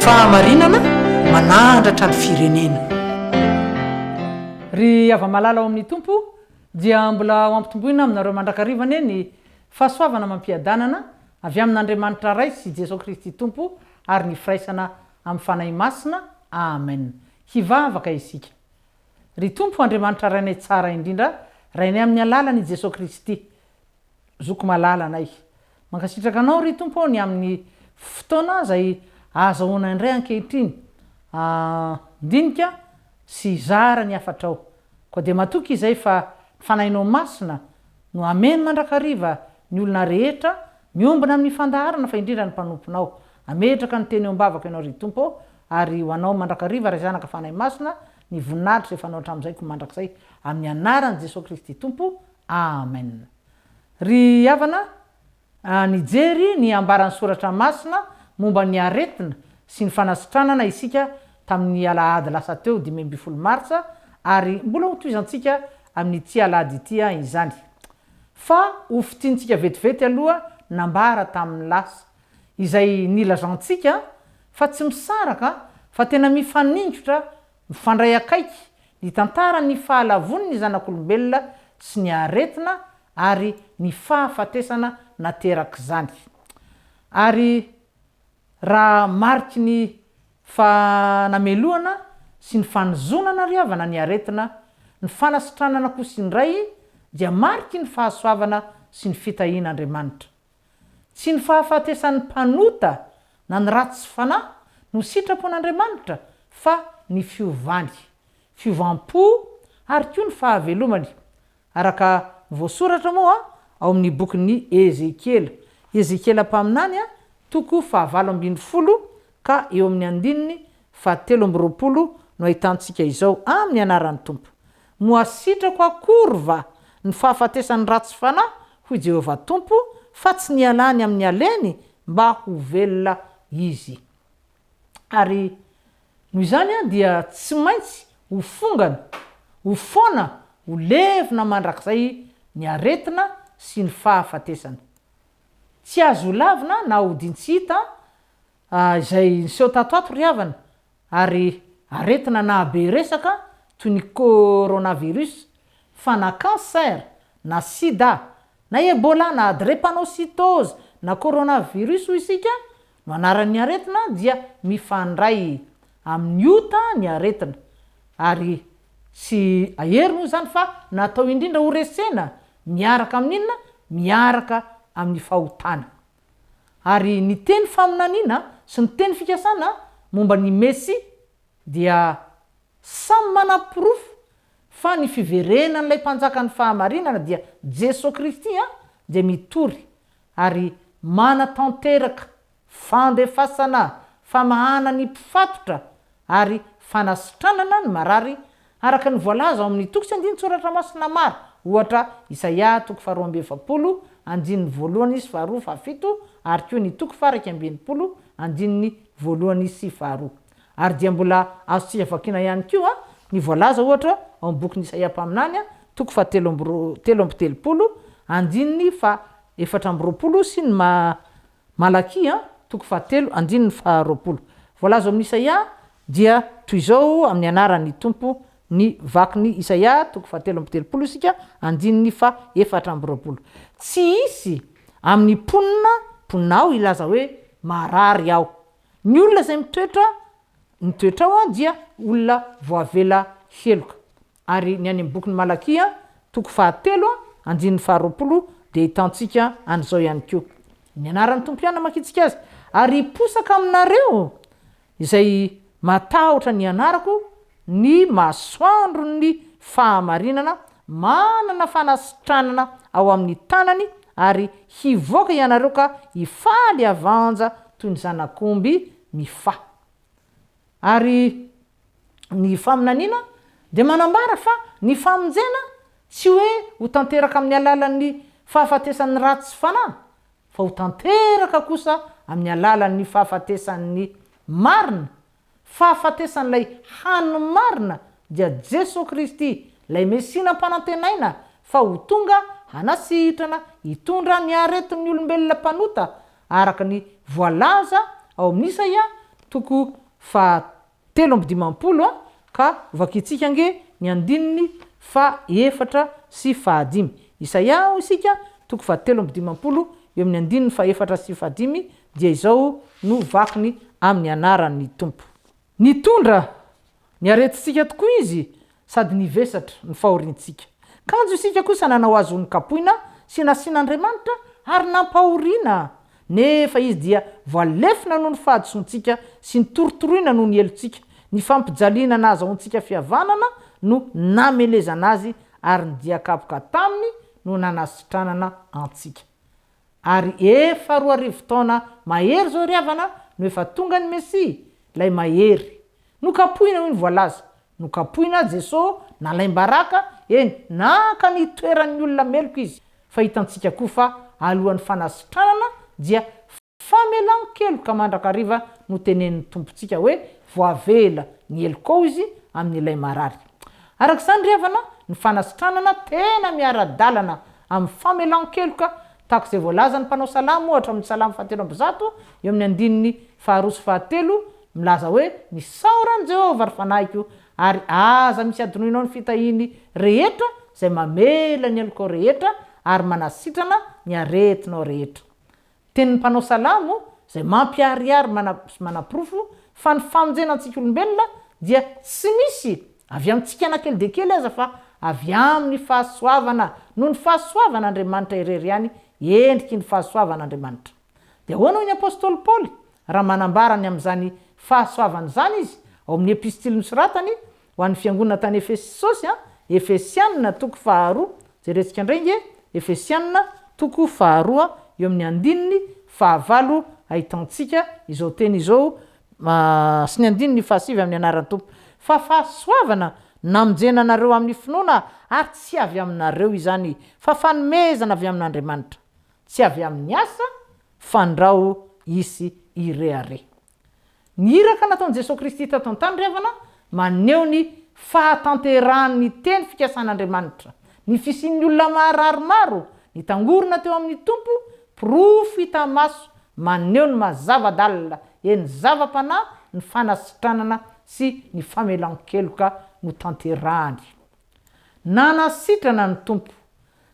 Fahamarinana manandratra ny firenena. Ry hava-malala ao amin'ny Tompo, dia mbola ho ampitomboina aminareo mandrakariva anie ny fahasoavana amam-piadanana avy amin'Andriamanitra Ray sy Jesoa Kristy Tompo ary ny firaisana amin'ny Fanahy Masina. Amen. Hivavaka isika. Ry Tompo Andriamanitra Rainay tsara indrindra, Rainay amin'ny alalan' i Jesoa Kristy, Zoky malala anay. Mankasitraka Anao ry Tompo ô ny amin'ny fotoana izay ahazahoana indray ankehitriny handinika sy hizara ny hafatrao. Koa dia matoky izay fa ny Fanahinao Masina no hameno mandrakariva ny olona rehetra miombona amin'ny fandaharana fa indrindra ny mpanomponao. Hametraka ny teny eo am-bavako Ianao ry Tompo ô ary ho Anao mandrakariva Ray Zanaka Fanahy Masina ny voninahitra izay fanao hatramin'izay koa mandrakizay amin'ny anaran'i Jesoa Kristy Tompo. Amen. Ry havana a, nijery ny ambaran'ny Soratra Masina momba ny aretina sy ny fanasitranana isika tamin'ny alahady lasa teo 15 martsa ary mbola hotohizantsika amin'ity alahady ity izany. Fa ho fintinintsika vetivety aloha nambara tamin'ny lasa, izay nilazantsika fa tsy misaraka fa tena mifaningotra Mifandray akaiky ny tantaran'ny fahalavoan'ny zanak'olombelona sy ny aretina ary ny fahafatesana naterak'izany. Ary raha mariky ny fanamelohana sy ny fanozonana ry havana ny aretina, ny fanasitranana kosa indray dia mariky ny fahasoavana sy ny fitahian'Andriamanitra. Tsy ny fahafatesan'ny mpanota na ny ratsy fanahy no sitrapon'Andriamanitra fa ny fiovany, fiovam-po ary koa ny fahavelomany, araka ny voasoratra moa ao amin'ny bokin'ny Ezekiela, Ezekiela mpaminany toko fahavalo 18 ka eo amin'ny andininy fahatelo 23 no ahitantsika izao amin'ny anaran'ny Tompo. Moa sitrako akory va ny fahafatesan'ny ratsy fanahy, hoy Jehovah Tompo, fa tsy nialany amin'ny aleny mba ho velona izy? Ary noho izany dia tsy maintsy ho fongana, ho foana, ho levona mandrakizay ny aretina sy ny fahafatesana. Tsy azo lavina na odian-tsy hita izay niseho tato ato ry havana, ary aretina nahabe resaka toy ny coronavirus, fa na cancer, na sida, na ebola, na drepanocytose, na coronavirus hoy isika no anaran'ny aretina dia mifandray amin'ny ota ny aretina ary tsy ahery moa izany fa natao indrindra ho resena miaraka amin'inona? Miaraka amin'ny fahotana. Ary ny teny faminaniana sy ny teny fikasana momba ny Mesia dia samy manaporofo fa ny fiverenan'ilay Mpanjakan'ny fahamarinana dia Jesoa Kristy dia mitory ary manatanteraka fandefasana famahana ny mpifatotra ary fanasitranana ny marary araka ny voalaza ao amin'ny toko sy andinin-tsoratra masina maro, ohatra, Isaia toko faharoa amby 40, andininy voalohany sy faharoa, fahafito, ary koa ny toko faha-61, andininy voalohany sy faharoa. Ary dia mbola azontsika vakiana ihany koa ny voalaza, ohatra, ao amin'ny bokin'i Isaia mpaminany, toko fahatelo amby roa, 33, andininy faha-24 sy ny Malakia, toko fahatelo, andininy faharoapolo. Voalaza ao amin'ny Isaia dia toy izao amin'ny anaran'ny Tompo ny vakin'i Isaia, toko fahatelo 33 isika, andininy faha-24. Tsy hisy amin'ny mponina mponina ao hilaza hoe, Marary aho. Ny olona izay mitoetra mitoetra ao dia olona voavela heloka. Ary ny any amin'ny bokin'i Malakia, toko fahatelo, andininy faharoapolo, dia ahitantsika an'izao ihany koa. Ny anaran'ny Tompo ihany namakiantsika azy. Ary hiposaka aminareo izay matahotra ny anarako ny masoandron'ny fahamarinana, manana fanasitranana ao amin'ny tanany, ary hivoaka ianareo ka hifaly havanja toy ny zanak'omby mifaha. Ary ny faminaniana dia manambara fa ny famonjena tsy hoe ho tanteraka amin'ny alalan'ny fahafatesan'ny ratsy fanahy, fa ho tanteraka kosa amin'ny alalan'ny fahafatesan'ny marina, fahafatesan'ilay hany marina dia Jesoa Kristy, ilay Mesia nampanantenaina fa ho tonga hanasitrana, hitondra ny aretin'ny olombelona mpanota, araka ny voalaza ao amin'ny Isaia toko faha 53 ka vakintsika ange ny andininy faha-4 sy faha-5. Isaia hoy isika, toko faha-53, eo amin'ny andininy faha-4 sy faha-5 dia izao no vakiny amin'ny anaran'ny Tompo. Nitondra ny aretintsika tokoa Izy sady nivesatra ny fahoriantsika. Kanjo isika kosa nanao Azy ho nokapohina sy nasian'Andriamanitra ary nampahoriana. Nefa Izy dia voalefona noho ny fahadisoantsika sy notorotoroina noho ny helotsika. Ny fampijaliana nahazahoantsika fihavanana no namelezana Azy ary ny dia kapoka taminy no nanasitranana antsika. Ary efa 2000 taona mahery izao ry havana no efa tonga ny Mesia, ilay mahery. Nokapohina hoy ny voalaza. Nokapohina Jeso, nalaim-baraka, eny, naka ny toeran'ny olona meloka Izy. Fa hitantsika koa fa alohan'ny fanasitranana dia famelan-keloka mandrakariva no tenenin'ny Tompontsika hoe voavela ny helokao izy amin'ilay marary. Araka izany ry havana, ny fanasitranana tena miara-dalana amin'ny famelan-keloka tahaka izay voalazan'ny mpanao salamo ohatra amin'ny salamo fahatelo amby zato eo amin'ny andininy faharoa sy fahatelo milaza hoe misaora an'i Jehovah ry fanahiko ary aza misy adinoinao ny fitahiany rehetra izay mamela ny helokao rehetra ary manasitrana ny aretinao rehetra. Tenin'ny mpanao salamo izay mampiharihary sy manaporofo fa ny famonjena antsika olombelona dia tsy misy avy amintsika na kely dia kely aza fa avy amin'ny fahasoavana noho ny fahasoavan'Andriamanitra irery ihany endriky ny fahasoavan'Andriamanitra. Dia ahoana hoy ny apostoly Paoly raha manambara ny amin'izany fahasoavana izany izy ao amin'ny epistily nosoratany Ho an'ny fiangonana tany Efesosy, Efesiana toko faharoa, jerentsika indray nge, Efesiana toko faharoa eo amin'ny andininy fahavalo ahitantsika izao teny izao sy ny andininy fahasivy amin'ny anaran'ny Tompo. Fa fahasoavana namonjena anareo amin'ny finoana ary tsy avy aminareo izany fa fanomezana avy amin'Andriamanitra, tsy avy amin'ny asa fandrao hisy hirehareha. Ny iraka nataon'i Jesoa Kristy tato an-tany ry havana, maneho ny fahatanterahan'ny teny fikasan'Andriamanitra. Ny fisian'ny olona marary maro nitangorona teo amin'ny Tompo, porofo hita maso maneho ny maha zava-dalina, eny zava-panahy ny fanasitranana sy ny famelan-keloka notanterahany. Nanasitrana ny Tompo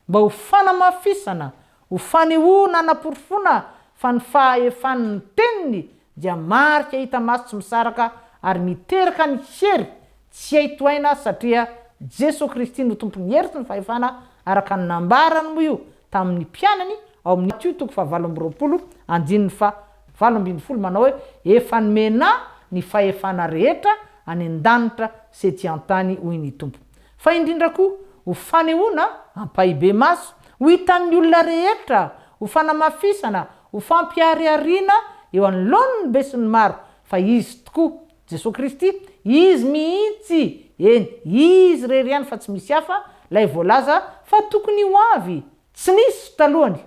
mba ho fanamafisana, ho fanehoana hanaporofoana fa ny fahefan' ny teniny dia marika hita maso tsy misaraka ary miteraka ny hery tsy hay tohaina satria Jesoa Kristy no Tompon'ny hery sy ny fahefana araka ny nambarany moa io tamin'ny mpianany ao amin'ny Matio toko faha-28 andininy faha-18 manao hoe efa nomena ahy ny fahefana rehetra any an-danitra sy ety an-tany hoy ny Tompo. Fa indrindra koa ho fanehoana ampahibemaso, ho hitan'ny olona rehetra, ho fanamafisana, ho fampiharihariana eo anoloan'ny besinimaro fa Izy tokoa, Jesoa Kristy, Izy mihitsy, eny, Izy irery ihany fa tsy misy hafa, ilay voalaza fa tokony ho avy, tsy nisy talohany,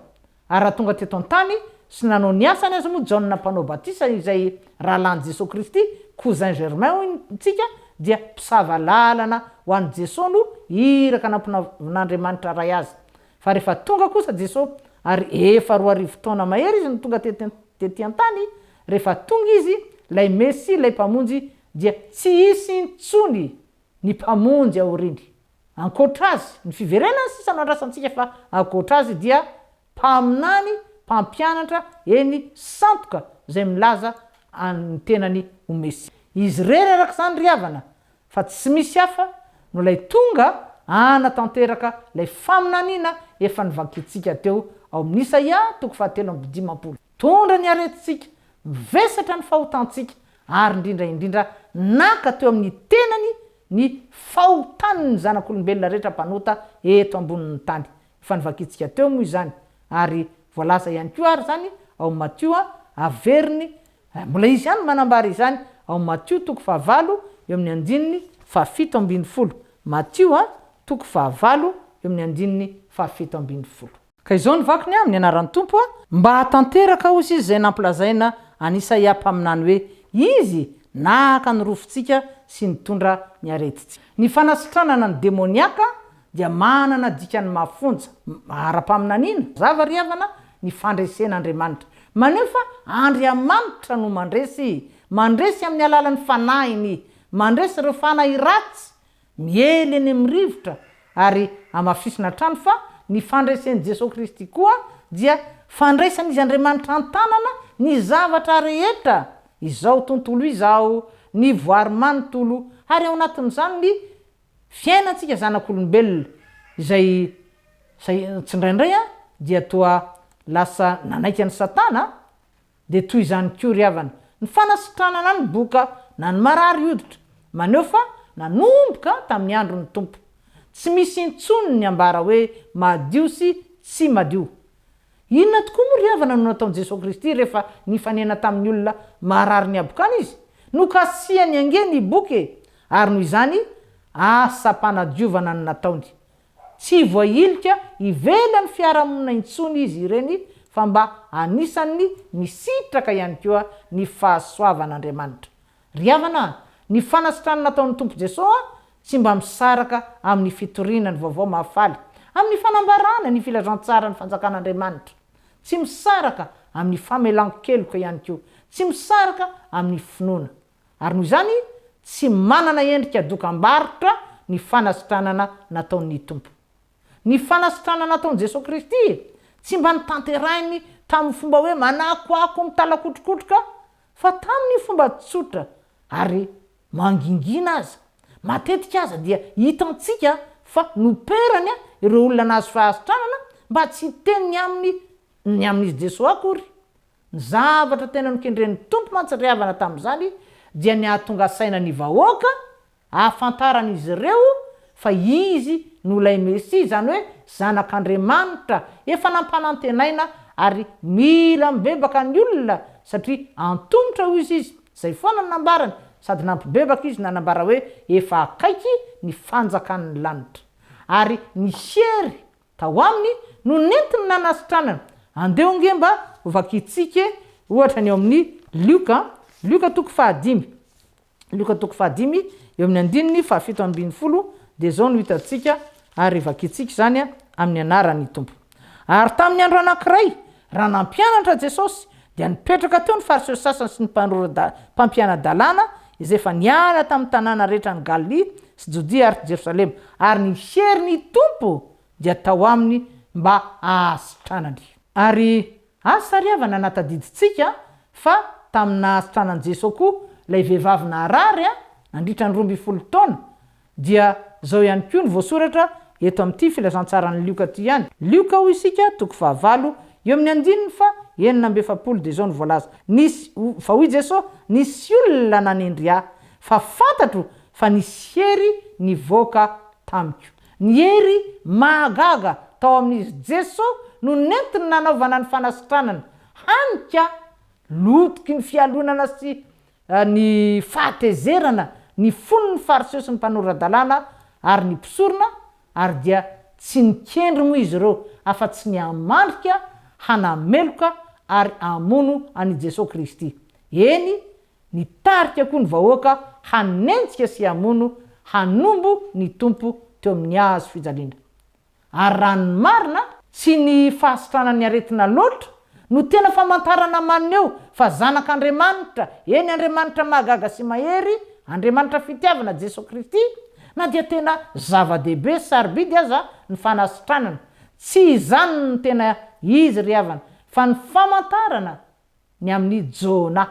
Ary raha tonga teto an-tany sy nanao ny asany aza moa Jaona Mpanao Batisa izay rahalahin'i Jesoa Kristy, cousin germain hoy ntsika, dia mpisava lalana ho an'i Jesoa no iraka nampinavin'Andriamanitra Ray azy. Fa rehefa tonga kosa Jesoa, ary efa 2000 taona mahery Izy no tonga tety an-tany, rehefa tonga Izy, ilay Mesia, ilay Mpamonjy, dia tsy hisy intsony ny Mpamonjy aoriany. Ankoatra azy, ny fiverenany sisa no andrasantsika fa ankoatra azy dia mpaminany, mpampianatra, eny sandoka izay milaza ny tenany ho Mesia. Izy irery araka izany ry havana fa tsy misy hafa no ilay tonga hanatanteraka ilay faminaniana efa novakintsika teo ao amin'ny Isaia toko fahatelo amby dimampolo. Mitondra ny aretintsika, mivesatra ny fahotantsika ary indrindra indrindra naka teo amin'ny tenany ny fahotan'ny zanak'olombelona rehetra mpanota eto ambonin'ny tany. Efa novakintsika teo moa izany ary voalaza ihany koa ary izany ao amin'ny Matio averiny, mbola izy ihany no manambara izany ao amin'ny Matio toko fahavalo eo amin'ny andininy faha-17. Matio toko fahavalo eo amin'ny andininy faha-17. Ka izao no vakiny amin'ny anaran'ny Tompo, Mba hahatanteraka hozy izy izay nampilazaina an'i Isaia mpaminany hoe, Izy naka ny rofintsika sy nitondra ny aretintsika. Ny fanasitranana ny demoniaka dia manana dikany mafonja ara-paminaniana. Mazava ry havana ny fandresen'Andriamanitra. Maneho fa Andriamanitra no mandresy, mandresy amin'ny alalan'ny Fanahiny, mandresy ireo fanahy ratsy miely eny amin'ny rivotra, ary hamafisina hatrany fa ny fandresen'i Jesoa Kristy koa dia fandraisan'Izy Andriamanitra an-tanana ny zavatra rehetra, izao tontolo izao, ny voary manontolo, ary ao anatin'izany ny fiainantsika zanak'olombelona izay izay tsindraindray dia toa lasa nanaiky an'i Satana. Dia toy izany koa ry havana, ny fanasitranana ny boka na ny marary hoditra, maneho fa nanomboka tamin'ny andron'ny Tompo. Tsy misy intsony ny ambara hoe madio sy tsy madio. Inona tokoa moa ry havana no nataon'i Jesoa Kristy rehefa nifanena tamin'ny olona marary ny habokana Izy? Nokasihany ange ny boka e! Ary noho izany, asam-panadiovana no nataony. Tsy voahilika ivelan'ny fiarahamonina intsony izy ireny fa mba anisan'ny misitraka ihany koa ny fahasoavan'Andriamanitra. Ry havana a! Ny fanasitranana nataon'ny Tompo Jesoa tsy mba misaraka amin'ny fitoriana ny vaovao mahafaly, amin'ny fanambarana ny filazantsaran'ny fanjakan'Andriamanitra. Tsy misaraka amin'ny famelan-keloka ihany koa. Tsy misaraka amin'ny finoana. Ary noho izany, tsy manana endrika dokam-barotra ny fanasitranana nataon'ny Tompo. Ny fanasitranana nataon'i Jesoa Kristy tsy mba notanterahiny tamin'ny fomba hoe manakoako mitalakotrokotroka, fa tamin'ny fomba tsotra ary mangingina aza. Matetika aza dia hitantsika fa noperany ireo olona nahazo fahasitranana mba tsy hiteny ny aminy ny amin'izy Jesoa akory. Ny zavatra tena nokendren'ny Tompo mantsy ry havana tamin'izany dia ny hahatonga saina ny vahoaka hahafantaran'izy ireo fa Izy no ilay Mesia, izany hoe Zanak'Andriamanitra efa nampanantenaina ary mila mibebaka ny olona satria antomotra hoy izy, izay foana no nambarany, sady nampibebaka Izy nanambara hoe efa akaiky ny fanjakan'ny lanitra. Ary ny hery Tao aminy no nentiny nanasitranana. Andeha ange mba ho vakintsika ohatra ny ao amin'ny Lioka, Lioka toko fahadimy. Lioka toko fahadimy eo amin'ny andininy fahafito ambinifolo dia izao no hitantsika ary vakintsika izany amin'ny anaran'ny Tompo. Ary tamin'ny andro anankiray, raha nampianatra Jesosy, dia nipetraka teo ny Fariseo sasany sy ny mpampiana-dalàna izay efa niala tamin'ny tanàna rehetra any Galilia sy Jodia ary Jerosalema, ary ny herin'ny Tompo dia tao aminy mba hahasitranany. Ary asa ry havana na tadidintsika fa tamin'ny nahasitranan'i Jesoa koa ilay vehivavy naharary nandritra ny 12 taona, Dia izao ihany koa no voasoratra eto amin'ity filazantsaran'i Lioka ity ihany. Lioka hoy isika, toko fahavalo, eo amin'ny andininy faha 46 dia izao no voalaza, Nisy, fa hoy Jesoa, nisy olona nanendry ahy, fa fantatro fa nisy hery nivoaka tamiko. Ny hery mahagaga tao amin'izy Jesoa no nentiny nanaovana ny fanasitranana, hany ka lotoky ny fialonana sy ny fahatezerana ny fon' ny Fariseo sy ny mpanora-dalàna ary ny mpisorona, ary dia tsy nikendry moa izy ireo afa-tsy ny hamandrika, hanameloka ary hamono an' i Jesoa Kristy. Eny, nitarika koa ny vahoaka hanenjika sy hamono, hanombo ny Tompo teo amin' ny hazo fijaliana. Ary raha ny marina, tsy ny fahasitranan'ny aretina loatra no tena famantarana maneho fa Zanak'Andriamanitra, eny Andriamanitra mahagaga sy mahery, Andriamanitra fitiavana, Jesoa Kristy, na dia tena zava-dehibe sy sarobidy aza ny fanasitranana. Tsy izany no tena izy ry havana, fa ny famantarana ny amin'i Jona,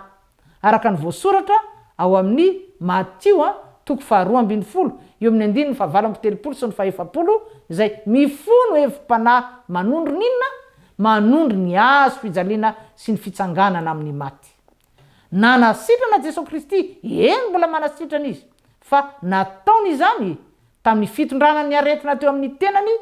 araka ny voasoratra ao amin'ny Matio toko faharoa ambinifolo, eo amin'ny andininy fahavalo amby telopolo sy ny fahefapolo, izay mifono hevi-panahy manondro ny inona? Manondro ny hazo fijaliana sy ny fitsanganana amin'ny maty. Nanasitrana Jesoa Kristy, eny mbola manasitrana Izy, fa nataony izany tamin'ny fitondrana ny aretina teo amin'ny tenany,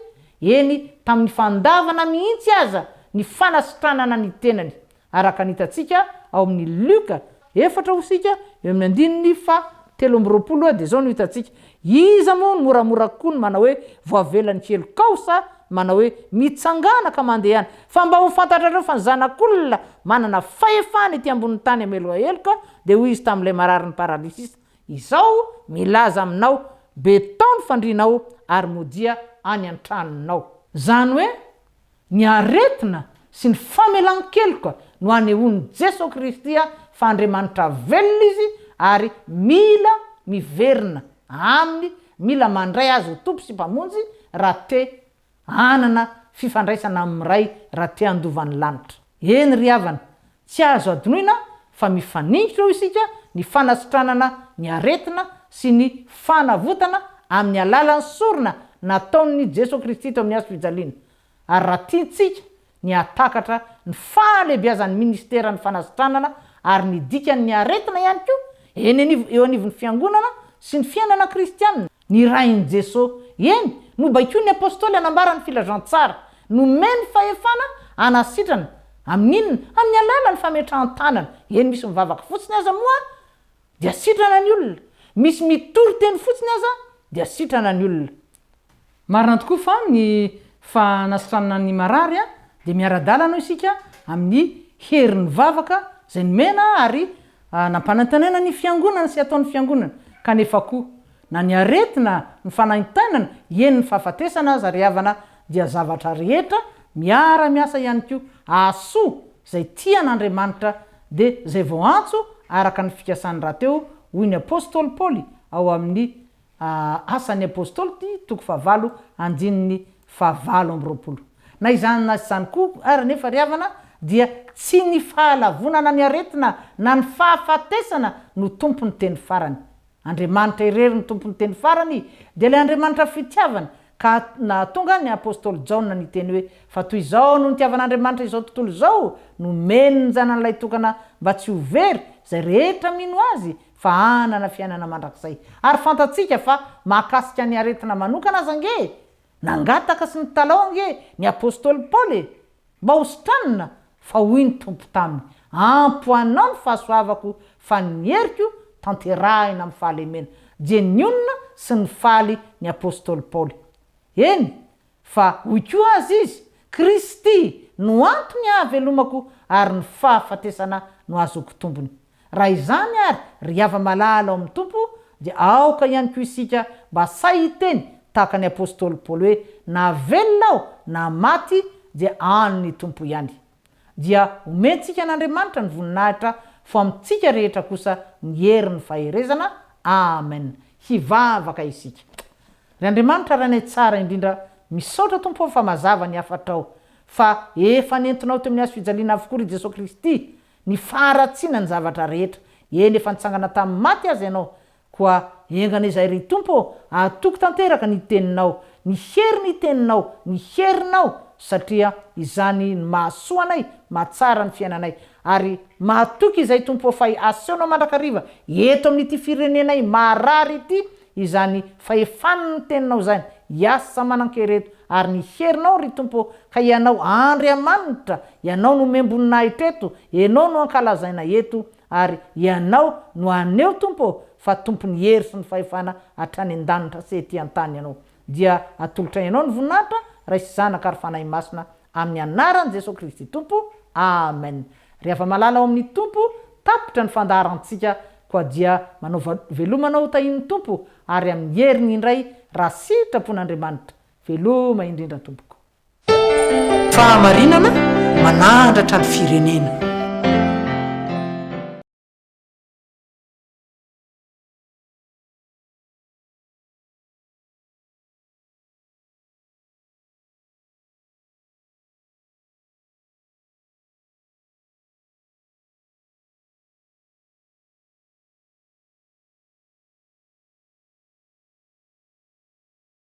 eny, tamin'ny fandavana mihitsy aza ny fanasitranana ny tenany, araka ny hitantsika ao amin'ny Lioka efatra hosika eo amin'ny andininy faha 23 dia izao no hitantsika, Iza moa no moramora kokoa ny manao hoe, Voavela ny helokao sa manao hoe, Mitsangàna ka mandehana? Fa mba ho fantatrareo fa ny Zanak'olona manana fahefana ety ambonin'ny tany hameloha heloka, dia hoy izy tamin'ilay mararin'ny paralysisa, Izao milaza aminao, betao ny fandrianao ary modia any an-tranonao. Izany hoe, ny aretina sy ny famelan-keloka no anehoan'i Jeso Kristy fa Andriamanitra velona Izy ary mila miverina Aminy, mila mandray Azy ho Tompo sy Mpamonjy raha te hanana fifandraisana amin'ny Ray raha te handova ny lanitra. Eny ry havana, tsy azo adinoina fa mifaningotra eo isika ny fanasitranana ny aretina sy ny fanavotana amin'ny alalan'ny sorona nataon'i Jesoa Kristy teo amin'ny hazo fijaliana. Ary raha tiantsika ny hahatakatra ny fahalehibiazan'ny ministeran'ny fanasitranana ary ny dikan'ny aretina ihany koa eny anivo eo anivon'ny fiangonana sy ny fiainana kristiana, Nirahin'i Jesoa, eny, nobaikoin'ny Apostoly hanambara ny filazantsara, nomeny fahefana hanasitrana, amin'inona? Amin'ny alalan'ny fametrahan-tanana, eny misy mivavaka fotsiny aza moa dia sitrana ny olona, misy mitory teny fotsiny aza dia sitrana ny olona. Marina tokoa fa ny fanasitranana ny marary dia miara-dalana isika amin'ny herin'ny vavaka izay nomena ary nampanantenaina ny fiangonana sy ataon'ny fiangonana kanefa koa na ny aretina, ny fanaintainana, eny ny fahafatesana aza ry havana dia zavatra rehetra miara-miasa ihany koa hahasoa izay tia an'Andriamanitra dia izay voaantso araka ny fikasany rahateo hoy ny Apostoly Paoly ao amin'ny Asan'ny Apostoly toko fahavalo andininy fahavalo amby 20. Na izany na izany koa ary anefa ry havana dia tsy ny fahalavoana na ny aretina na ny fahafatesana no tompon'ny teny farany. Andriamanitra irery no tompon'ny teny farany, dia ilay Andriamanitra fitiavana, ka nahatonga ny Apostoly Jaona niteny hoe, Fa toy izao no nitiavan'Andriamanitra izao tontolo izao, nomeny ny Zanany Lahitokana mba tsy ho very izay rehetra mino Azy, fa hanana fiainana mandrakizay. Ary fantatsika fa mahakasika ny aretina manokana aza ange e! Nangataka sy nitalaho ange ny apostoly Paoly e! Mba ho sitranina, fa hoy ny Tompo taminy, Ampy ho anao ny fahasoavako, fa ny heriko tanterahina amin'ny fahalemena. Dia nionona sy nifaly ny apostoly Paoly. Eny, Fa hoy koa aza izy, Kristy no antony ahavelomako ary ny fahafatesana no ahazoako tombony. Raha izany àry, ry hava-malala ao amin'ny Tompo, dia aoka ihany koa isika mba sahy hiteny tahaka ny apostoly Paoly hoe, Na velona aho na maty dia an'ny Tompo ihany. Dia omentsika an'Andriamanitra ny voninahitra fa amintsika rehetra kosa ny herin'ny faherezana. Amen. Hivavaka isika. Ry Andriamanitra Rainay tsara indrindra, misaotra Tompo ô fa mazava ny hafatrao, fa efa nentinao teo amin'ny hazo fijaliana avokoa ry Jesoa Kristy ny faharatsiana ny zavatra rehetra, eny efa nitsangana tamin'ny maty aza Ianao, Koa engana izay ry Tompo ô, ahatoky tanteraka ny Teninao, ny hery ny Teninao, ny herinao, satria izany no mahasoa anay, mahatsara ny fiainanay. Ary mahatoky izay Tompo ô fa asehonao mandrakariva eto amin'ity firenenay marary ity izany fahefan'ny Teninao izany, hiasa manan-kery eto, ary ny herinao ry Tompo ô, ka Ianao Andriamanitra, Ianao no omem-boninahitra eto, Ianao no ankalazaina eto, Ary Ianao no haneho, Tompo ô, fa Tompon'ny hery sy ny fahefana hatrany an-danitra sy ety an-tany Ianao. Dia atolotray Anao ny voninahitra, Ray sy Zanaka ary Fanahy Masina, amin'ny anaran'i Jesoa Kristy Tompo. Amen. Ry hava-malala ao amin'ny Tompo, tapitra ny fandaharantsika, koa dia manaova veloma anao ho tahian'ny Tompo, ary amin'ny heriny indray, raha sitrapon'Andriamanitra. Veloma indrindra tompoko. Fahamarinana manandratra ny firenena.